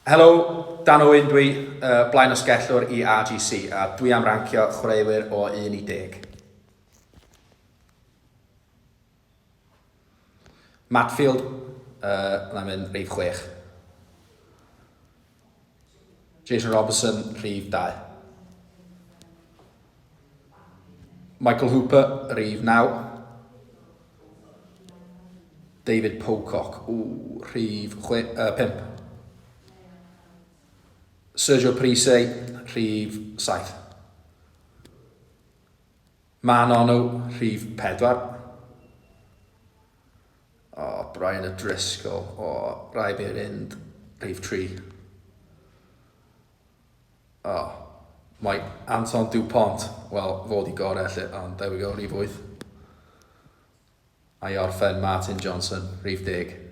Helo, Dan Owen dwi, uh, blaen osgellwr i RGC, a dwi am rancio chwaraewyr o 1 i 10. Matfield, uh, na mynd rhif 6. Jason Robertson, rhif 2. Michael Hooper, rhif 9. David Pocock, ww, rhif 5. Sergio Parise, rhif 7. Ma'n Onu, rhif 4. O, Brian O'Driscoll, o, rai fi fynd rhif 3. O, mae Anton Dupont, wel, fod i gorau lle, ond there we go, rhif 8. A i orffen, Martin Johnson, rhif 10.